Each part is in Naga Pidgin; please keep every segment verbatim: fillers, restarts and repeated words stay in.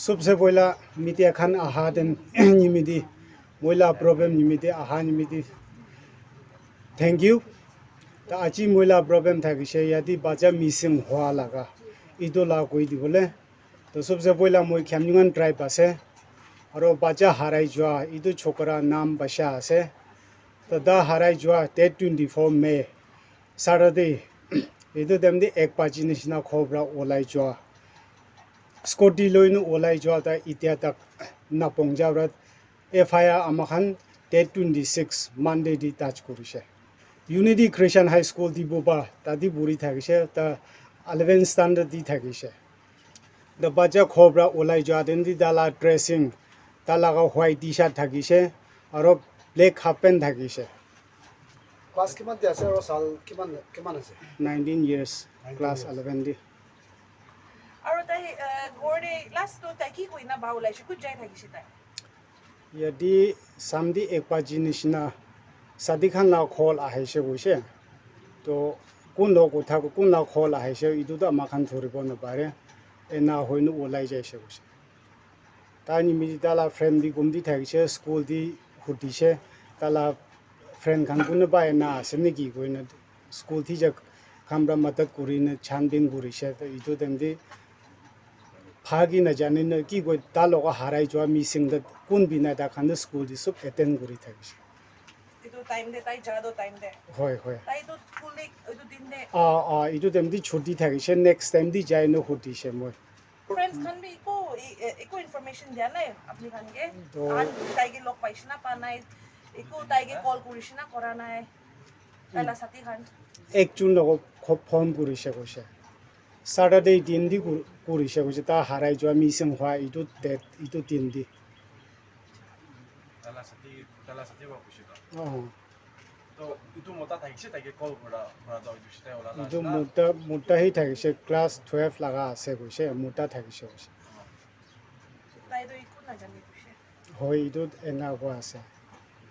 Sobse poila media khan aha den nimiti, moi la problem nimiti aha nimiti thank you. Ta aji moi la problem thakishe yate bacha missing hua laga itu la koi dibole. To sobse poila moi Khyamniungan tribe ase, aro bacha harai jua itu chokra naam Basha ase. To ta harai jua date twenty-four May, Saturday, itu time te ek baji nishina ghor pra olai jua. Scooty loinu olai jua ta itia tak napongja pra F I R ama khan date twenty-six Monday di touch kurishe. Unity Christian High School Dibuba tadi buri thakishe, ta eleven standard di thakishe. The bacha ghor pra olai jua din di tala dressing, talaga white T-shirt thakishe, aro black half pant thakishe. Class kiman te ase aro sal kiman, kiman ase? Nineteen years, class eleven di. Aro tai, eh, ghor te last to tai ki koina ba ulai shi, kut jai thaki shi tai? Yate samdi ek baji nishina sadi khan la call ahishe koishe. To kun log kotha, kun la call ahishe, itu to ama khan thoribo napare. Ena hoinu ulai jaishe koishe. Tai nimiti tala friend bi gumdi thakishe, school di hudishe, tala friend khan kunuba ena ase niki koina school teacher khan pra madad kurina chhanbin kurishe. To itu time te phagi najane na ki koi, ta logo harai jua missing ta kun bina ta khan school di sob attend kuri thakishe. Itu time te, tai ja do time te. Hoi, hoi. Tai itu school te, itu din te. Ah, ah, itu time te chuti thakishe, next time te jai na hudishe moi. Friends khan bi eko, e-, e-, eko information dia nai apni khan ke? To ahan tai ke log paishe na pa nai, eko tai ke call kurishe na kora nai, tai la sati khan? Ekjon logo kho-, phone kurishe koishe. Saturday din di kur-, kurishe koishe. Ta harai jua missing hua itu date, itu din di. Tala sati, tala sati wa kushi to. Oh. To itu mota thakishe, tai ke call kora, kora jao, itu shita wala la itu na. Mota, mota hi thakishe, class twelve laga ase koishe, mota thakishe koishe. Tai to iku na jane koishe. Hoi, itu ena koa ase.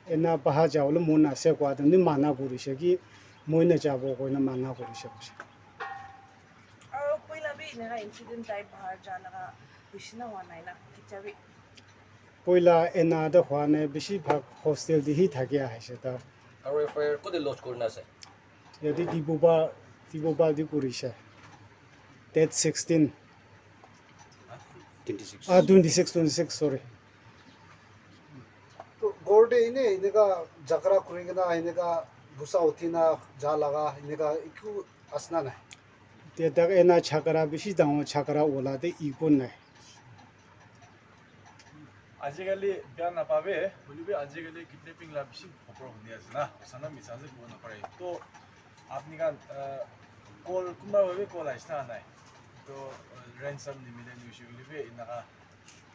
Ena bahar jabole mon ase koa, tuni mana kurishe ki, moi na jabo koina mana kurishe koishe. Aro koila bi eneka incident tai bahar ja laga bishi na hua nai na, kicha bi? Poila ena te hua nai, bishi bhag hostel te hi thaki ahise ta. Aro F I R kote lodge kurina ase? Yate Dibuba, Dibuba te kurishe. Date sixteen. Twenty six. Ah, twenty six, twenty six, sorry. To ghor te ine, eneka jhagara kuri kena, eneka gusa uthi na ja laga, eneka eku ase na nai? Te tak ena jhagara bishi dangor jhagara ola te eku nai. Ajikali bia napabe, hoilebi ajikali kidnapping la bishi khobor huni ase na, hosa na misa ase kobo napare. To apni khan, ah, call, kunba hoilebi call ahise na nai? To, ah, ransom nimile ni hoise koilebi enaka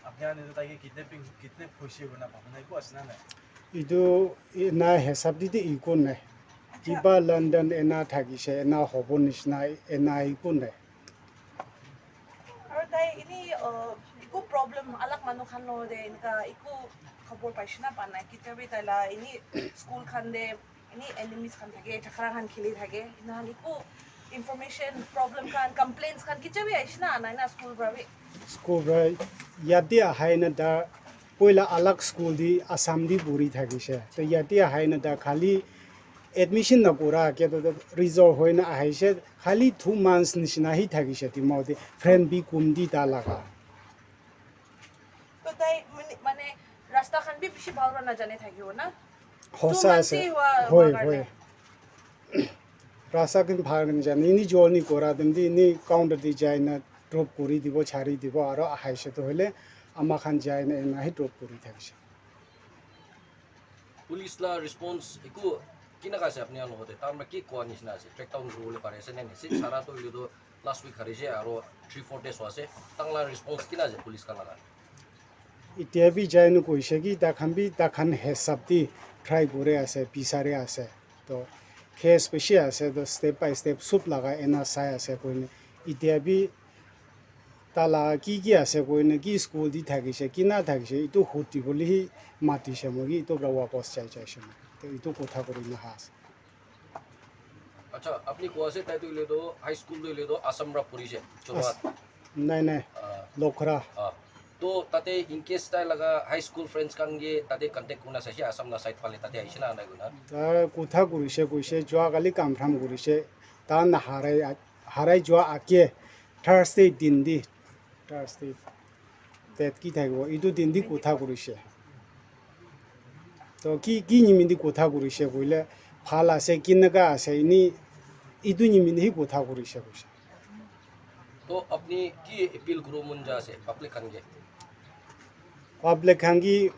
apni khan etu taike kidnapping, kidnap hoise koina bhabana eku ase na nai? Etu ena hisab te, te eku nai. Acha. Kiba London ena thakise, ena hobo nishina, ena eku nai. Aru tai ini, uh, eku problem alag manu khan lo de enika eku khobor paise na pa nai? Kitia bi tai la ini school khan de ini enemies khan thake, jhagara khan kheli thake, ena khan eku information, problem khan, complaints khan kitia bi aise na anai na school pra bi? School pra yate ahai na ta poila alag school di Assam di puri thakise. To yate ahai na ta khali admission na kura ke to result hoi na ahise, khali two months nishina hi thakise Dimapur te, friend bi kum di ta laga. To tai mane, mane rasta khan bi bishi bhal pra na jane thakibo na? Hosa ase. Two months hi hua, hoi, hua karne. Hoi. Rasta khan bhal pra na jane. Ini journey kora time te ini counter te jai na drop kuri dibo, chari dibo, aru ahaise to hoile ama khan jai na ena hi drop kuri thakise. Police la response eku kinaka ase apni khan logote? Tahan pra ki koa nishina ase? Track down kuribole pari ase ne nai? Sik sara toh etu toh last week harise aro three four days hoise. Tahan la response kina ase police khan laga? Etia bi jai na koise ki, tai khan bi tai khan hisab te try kuri ase, bisari ase. To case bishi ase, to step by step sob laga ena sai ase koine. Etia bi tai la ki ki ase koine, ki school te thakise, kina thakise, etu hudi bole hi matise moi ki, etu pra wapas jai jaise moi. To etu kotha kuri na aha ase. Acha, apni koa ase tai tu hoile tu high school tu hoile tu Assam pra puri ase, Jorahat. As-, nai, nai. Ah. Lokhara. Ah. To tate in case tai laga high school friends khan ke tate contact kurna saishe, Assam la side phale tate aishe na nai kurna? Ta kotha kurishe koishe, jua kali confirm kurishe. Ta na harai, harai jua ake Thursday din di, Thursday date ki thakibo, etu din di kotha kurishe. To ki ki nimindi kotha kurishe koile, bhal ase kinaka ase, ini etu nimindi hi kotha kurishe koishe. To apni ki appeal kuribo mon ja ase public khan ke? Public khan ki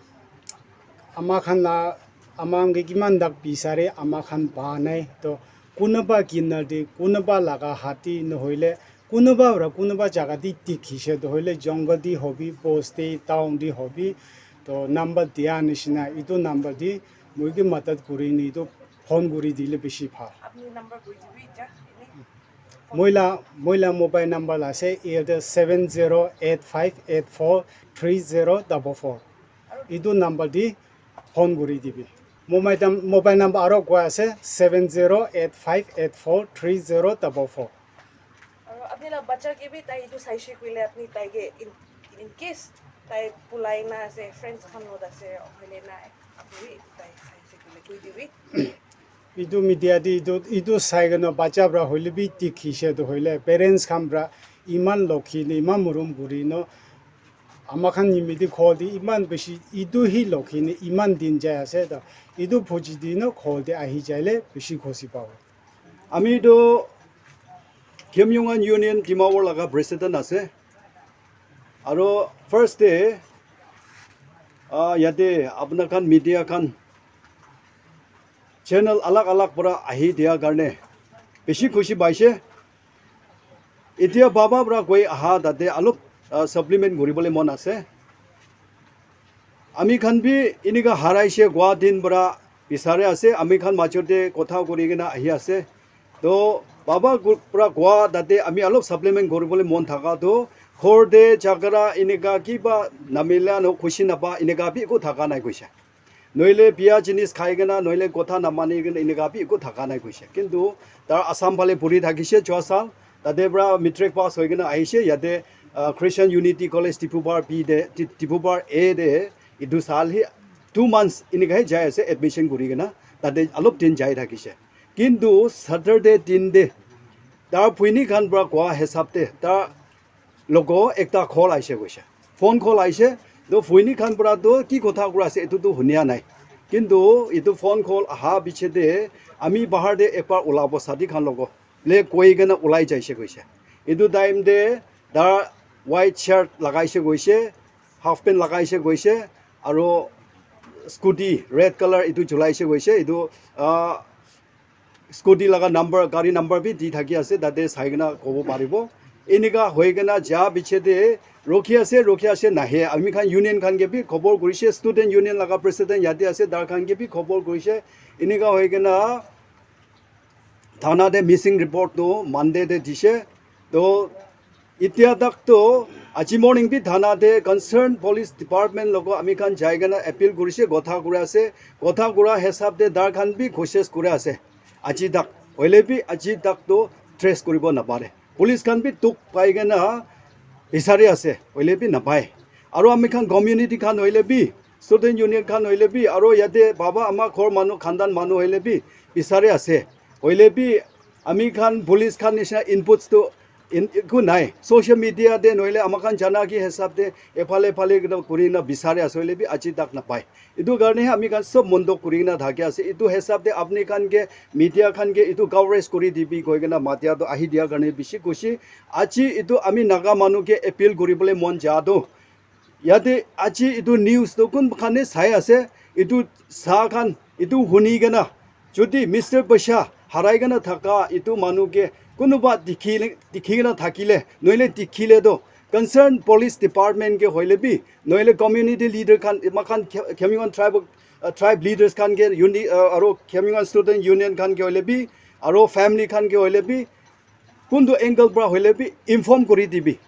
ama khan la, ama khan ke kiman dak bisare, ama khan pa nai. To kunuba kinar de, kunuba laga hati nohoile kunuba para kunuba jaga de dikhise, to hoile jungle de hobi, post de, town de hobi, to number dia nishina, etu number de moi ke madad kuri ni etu phone kuri dile bishi bhal. Apni number koi dibi ja. Moi la, moi la mobile number la ase, etu seven zero eight five eight four three zero double four. Etu number de phone kuri dibi. Mobile num-, mobile number aro koi ase, seven zero eight five eight four three zero double four. Aru apni la bacha ke bi tai etu saishe koile apni tai ke in, in case tai pulai na ase, friends khan lot ase, hoile na, apni bi etu tai saishe koile koi dibi. Etu media de etu, etu sai kena bacha para hoile bi dikhise, to hoile parents khan para iman lokhi ne, iman morom kuri no, ama khan nimidi khol de iman bishi, etu hi lokhi ne iman din jai ase, to etu phuji de no khol de ahi jaile bishi khushi pabo. Ami tu Khyamyungan Union Dimapur laga president ase. Aro first te, ah, yate apuna khan media khan channel alag alag para ahi dia karne bishi khushi paise. Etia baba para koi aha tate alop, ah, supplement kuribole mon ase. Ami khan bi enika haraise koa din para bisari ase, ami khan majot te kotha kuri kena ahi ase. To baba gu-, para koa tate ami alop supplement kuribole mon thaka to ghor te jhagara enika kiba namila no khushi napa enika bi eku thaka nai koise. Noile biya jinis khai kena, noile kotha namani kena enika bi eku thaka nai koise. Kintu tar Assam phale puri thakise chua sal, tate para matric pass hoi kena ahishe, yate, ah, Christian Unity College Dipupar B te, Di-, Dipupar A te, etu sal hi two months enika hi jai ase admission kuri kena, tate alop din jai thakise. Kintu Saturday din te, tar bhuini khan para koa hisab te, tar logo ekta call aise koise. Phone call aise, to bhuini khan para to ki kotha kura ase, etu to hunia nai. Kintu etu phone call aha piche te, ami bahar te ekbar ulabo sadi khan logo. Le koi kena ulai jaise koise. Etu time te tar white shirt lagaise koise, half pant lagaise koise, aro scooty red color etu chulaise koise. Etu, ah, scooty laga number, gari number bi di thaki ase, tate sai kena kobo paribo. Enika hoi kena ja piche te rokhi ase, rokhi ase nahe. Ami khan union khan ke bi khobor kurise, student union laga president yate ase, tar khan ke bi khobor kurise. Enika hoi kena thana te missing report tu Monday te dise. To etia tak to aji morning bi thana te concern police department logo ami khan jai kena appeal kurise, kotha kura ase, kotha kura hisab te tar khan bi koshish kura ase aji tak. Hoile bi aji tak to trace kuribo napare. Police khan bi dukh pai kena bisari ase, hoile bi napai. Aro ami khan community khan hoile bi, student union khan hoile bi, aro yate baba ama ghor manu, khandan manu hoile bi bisari ase. Hoile bi ami khan police khan nishina inputs to in, eku nai. Social media te nohile ama khan jana ki hisab te ephale ephale kena kuri na bisari ase, hoile bi aji tak napai. Etu karne he ami khan sob mondok kuri kena thaki ase. Etu hisab te apni khan ke media khan ke etu coverage kuri dibi koi kena matia to ahi dia karne bishi khushi. Aji etu ami Naga manu ke appeal kuribole mon ja to, yate aji etu news to kun khan he sai ase, etu sa khan, etu huni kena, jodi Mister Basha harai kena thaka etu manu ke kunuba dikhi, dikhi kena thakile, nohile dikhile to concern police department ke hoile bi, nohile community leader khan, emakhan Khe-, Khyamyungan tribe, uh, tribe leaders khan ke uni-, uh, aro Khyamyungan student union khan ke hoile bi, aro family khan ke hoile bi, kuntu angle para hoile bi inform kuri dibi.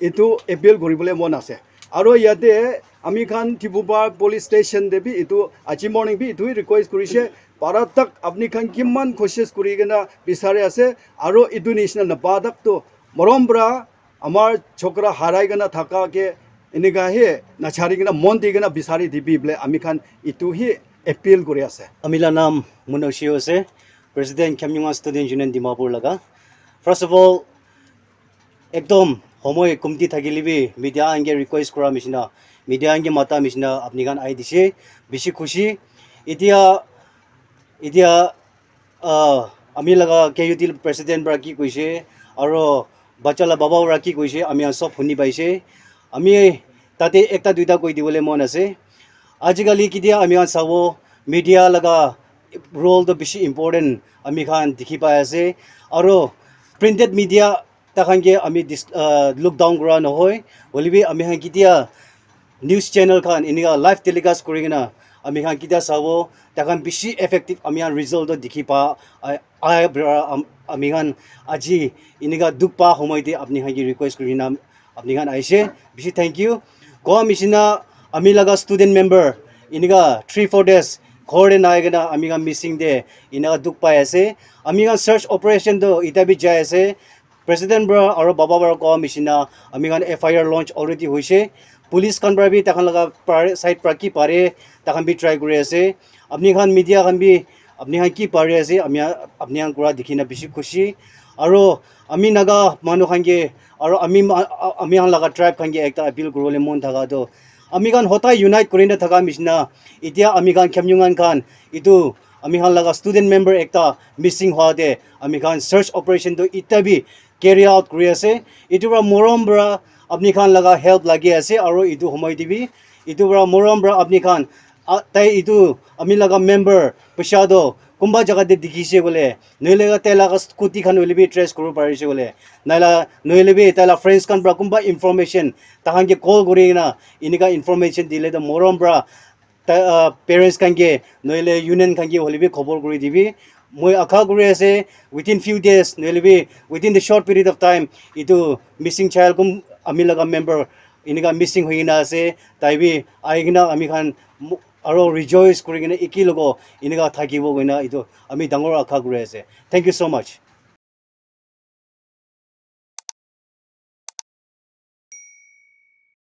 Etu appeal kuribole mon ase. Aro yate ami khan Dipupar police station te bi etu aji morning bi etu request kurise, para tak apni khan kiman koshish kuri kena bisari ase, aro etu nishina napa tak to morom para amar chokra harai kena thaka ke Enika he nachari kena mon di kena bisari dibi bole ami khan itu he appeal kuri ase. Ami la naam Mona Ushiyo ase, President Khyamnyungan Student Union Dimapur laga. First of all, ekdom homoi kumti thakile bi media ange request kura mishina, media ange mata mishina apni khan ai dise, bishi khushi. Etia, etia, ah, ami laga K U T president para ki koise, aro bacha la baba para ki koise, ami khan sob huni paise. Ami tate ekta duita koi dibole mon ase. Ajikali ketia ami khan sabo, media laga role toh bishi important ami khan dikhi pai ase. Aro printed media takhan ke ami dis-, ah, look down kura nohoi, hoilebi ami khan ketia news channel khan enika live telecast kuri kena ami khan ketia sabo, takhan bishi effective ami khan result toh dikhi pa ai, ai bra am-, ami khan aji enika dukh pa homoi te apni khan ke request kuri na apni khan aise, bishi thank you. Koa mishina ami laga student member enika three four days ghor te nai kena ami khan missing te enika dukh pai ase. Ami khan search operation toh ita bi jai ase. President para aro baba para koa mishina ami khan F I R launch already hoise. Police khan para bi takhan laga par-, side para ki pare takhan bi try kuri ase. Apni khan media khan bi apni khan ki pare ase, ami, apni khan kura dikhi na bishi khushi. Aro ami Naga manu khan ke, aro ami ma-, a-, ami khan laga tribe khan ke ekta appeal kuribole mon thaka toh, ami khan hotai unite kuri na thaka mishina, etia ami khan Khyamnyungan khan, etu ami khan laga student member ekta missing hwa te, ami khan search operation toh ita bi carry out kuri ase. Etu para morom para apni khan laga help lagi ase, aro etu homoi te bi, etu para morom para apni khan, ah, tai etu ami laga member pusa toh kunba jaga te dikhi se koile, nohole tai laga scooty khan hoile bi trace kuribo pari se koile, naila nohole bi tai la friends khan para kunba information takhan ke call kuri kena enika information dile toh morom para ta-, ah, parents khan ke nohole union khan ke hoile bi khobor kuri dibi. Moi akha kuri ase within few days nohole bi within the short period of time etu missing child kun ami laga member enika missing hoi kena ase, tai bi ahi kena ami khan mo-, aro rejoice kuri kena eki logo enika thakibo koina etu ami dangor akha kuri ase. Thank you so much.